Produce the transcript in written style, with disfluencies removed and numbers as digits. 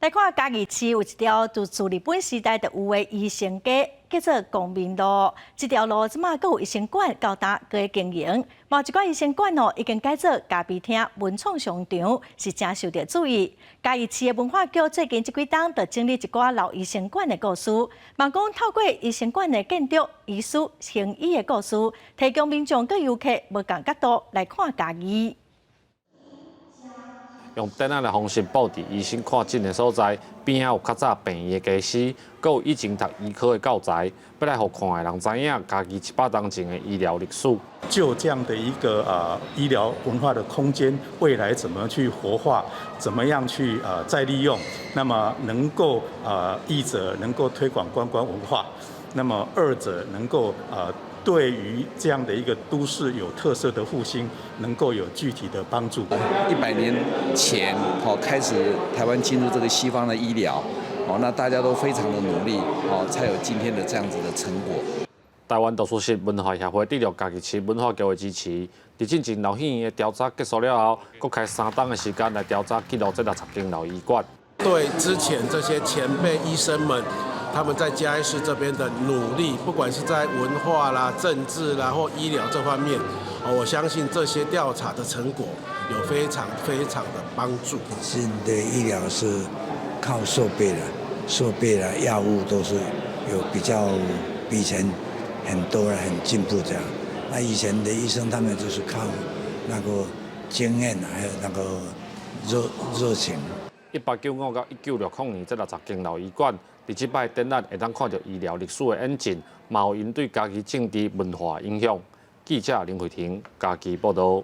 來看嘉義市有一條自自日本時代就有的醫生街，叫做光明路。這條路這馬閣有醫生館到今閣咧經營，嘛有一寡醫生館哦，已經改做咖啡廳、文創商場，是誠受著注意。嘉義市的文化局最近這幾冬就整理一寡老醫生館的故事，嘛講透過醫生館的建築、醫師、行醫的故事，提供民眾佮遊客無仝角度來看嘉義。用展覽的方式布置醫生看診的所在，邊仔有較早病院的家私，閣有以前讀醫科的教材，欲來予看的人知影嘉義100冬前的醫療歷史。就這樣的一個醫療文化的空間，未來怎麼去活化，怎麼樣去再利用，那麼能夠一者能夠推廣觀光文化，那麼二者能夠對於這樣的一個都市有特色的復興，能夠有具體的幫助。 100年前，好開始台灣進入這個西方的醫療，哦，那大家都非常的努力，哦，才有今天的這樣子的成果。台灣圖書室文化協會得著嘉義市文化局的支持，佇進前老戲院的調查結束了後，閣開3冬的時間來調查記錄這60間老醫館。對之前這些前輩醫生們，他們在嘉義市這邊的努力，不管是在文化啦、政治啦或醫療這方面，我相信這些調查的成果有非常非常的幫助。現在醫療是靠設備的，設備啦、藥物都是有比較比以前很多了，很進步這樣。那以前的醫生他們就是靠那個經驗，還有那個熱情。1895到1960年這60間老醫館，佇這擺展覽會當看著醫療歷史的演進，嘛有𪜶對嘉義政治文化影響。記者林慧婷嘉義報導。